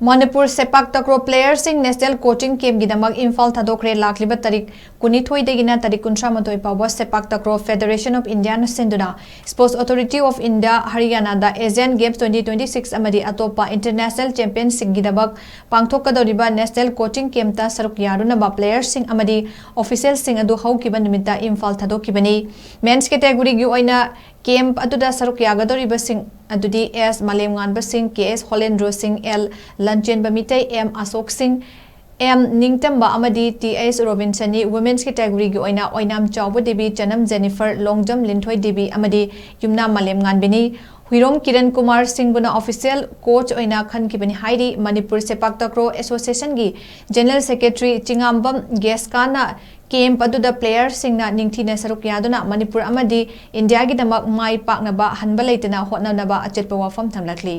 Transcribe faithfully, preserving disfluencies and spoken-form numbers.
Manipur sepak takraw ꯄ꯭ꯂꯦꯌꯔꯁꯤꯡ national coaching ꯀꯦꯝꯞꯀꯤꯗꯃꯛ ꯏꯝꯐꯥꯜ ꯊꯥꯗꯣꯛꯈ꯭ꯔꯦ꯫ ꯂꯥꯛꯂꯤꯕ ꯇꯥꯔꯤꯛ ꯀꯨꯟꯅꯤꯊꯣꯏꯗꯒꯤꯅ ꯇꯥꯔꯤꯛ ꯀꯨꯟꯊ꯭ꯔꯥ ꯃꯥꯊꯣꯏ ꯐꯥꯎꯕ ꯁꯦꯄꯥꯛ ꯇꯀ꯭ꯔꯣ ꯐꯦꯗꯔꯦꯁꯟ ꯑꯣꯐ ꯏꯟꯗꯤꯌꯥꯅ ꯁꯤꯟꯗꯨꯅ Sports Authority of India ꯍꯔꯤꯌꯥꯅꯥꯗ Asian Games twenty twenty six ꯑꯃꯗꯤ ꯑꯇꯣꯞꯄ ꯏꯟꯇꯔꯅꯦꯁꯅꯦꯜ ꯆꯦꯝꯄꯤꯌꯟꯁꯤꯞꯀꯤꯗꯃꯛ ꯄꯥꯡꯊꯣꯛꯀꯗꯧꯔꯤꯕ ꯅꯦꯁꯅꯦꯜ ꯀꯣꯆꯤꯡ ꯀꯦꯝꯞꯇ ꯁꯔꯨꯛ ꯌꯥꯔꯨꯅꯕ ꯄ꯭ꯂꯦꯌꯔꯁꯤꯡ ꯑꯃꯗꯤ ꯑꯣꯐꯤꯁꯤꯌꯦꯜꯁꯤꯡ ꯑꯗꯨ ꯍꯧꯈꯤꯕ ꯅꯨꯃꯤꯠꯇ ꯏꯝꯐꯥꯜ ꯊꯥꯗꯣꯛꯈꯤꯕꯅꯤ꯫ ꯃꯦꯟꯁ ꯀꯦꯇꯦꯒꯣꯔꯤꯒꯤ ꯑꯣꯏꯅ ꯀꯦꯝꯞ ꯑꯗꯨꯗ ꯁꯔꯨꯛ ꯌꯥꯒꯗꯧꯔꯤꯕꯁꯤꯡ ꯑꯗꯨꯗꯤ ꯑꯦꯁ ꯃꯥꯂꯦꯝꯉꯥꯟꯕ ꯁꯤꯡ, ꯀꯦ ꯑꯦꯁ ꯍꯣꯂꯦꯟꯗ꯭ꯔꯣ ꯁꯤꯡ, ꯑꯦꯜ ꯂꯟꯆꯦꯟꯕ ꯃꯤꯇꯩ, ꯑꯦꯝ ꯑꯁꯣꯛ ꯁꯤꯡ, ꯑꯦꯝ ꯅꯤꯡꯇꯝꯕ ꯑꯃꯗꯤ ꯇꯤ ꯑꯩꯆ ꯔꯣꯕꯤꯟꯁꯟꯅꯤ꯫ ꯋꯨꯃꯦꯟꯁ ꯀꯦꯇꯦꯒꯣꯔꯤꯒꯤ ꯑꯣꯏꯅ ꯑꯣꯏꯅꯥꯝ ꯆꯥꯎꯕ ꯗꯦꯕꯤ, ꯆꯅꯝ ꯖꯦꯅꯤꯐꯔ, ꯂꯣꯡꯖꯝ ꯂꯤꯟꯊꯣꯏ ꯗꯦꯕꯤ ꯑꯃꯗꯤ ꯌꯨꯝꯅꯥꯝ ꯃꯥꯂꯦꯝꯉꯥꯟꯕꯤꯅꯤ꯫ ꯍꯨꯏꯔꯣꯝ ꯀꯤꯔꯟ ꯀꯨꯃꯥꯔ ꯁꯤꯡꯕꯨꯅ ꯑꯣꯐꯤꯁꯤꯌꯦꯜ ꯀꯣꯆ ꯑꯣꯏꯅ ꯈꯟꯈꯤꯕꯅꯤ ꯍꯥꯏꯔꯤ꯫ Manipur sepak ꯇꯀ꯭ꯔꯣ ꯑꯦꯁꯣꯁꯤꯌꯦꯁꯟꯒꯤ general secretary Chingangbam ꯒꯦꯁꯀꯥꯅ camp ꯑꯗꯨꯗ ꯄ꯭ꯂꯦꯌꯔꯁꯤꯡꯅ ꯅꯤꯡꯊꯤꯅ ꯁꯔꯨꯛ ꯌꯥꯗꯨꯅ ꯃꯅꯤꯄꯨꯔ ꯑꯃꯗꯤ ꯏꯟꯗꯤꯌꯥꯒꯤꯗꯃꯛ ꯃꯥꯏ ꯄꯥꯛꯅꯕ ꯍꯟꯕ ꯂꯩꯇꯅ ꯍꯣꯠꯅꯅꯕ ꯑꯆꯦꯠꯄ ꯋꯥꯐꯝ ꯊꯝꯂꯛꯂꯤ꯫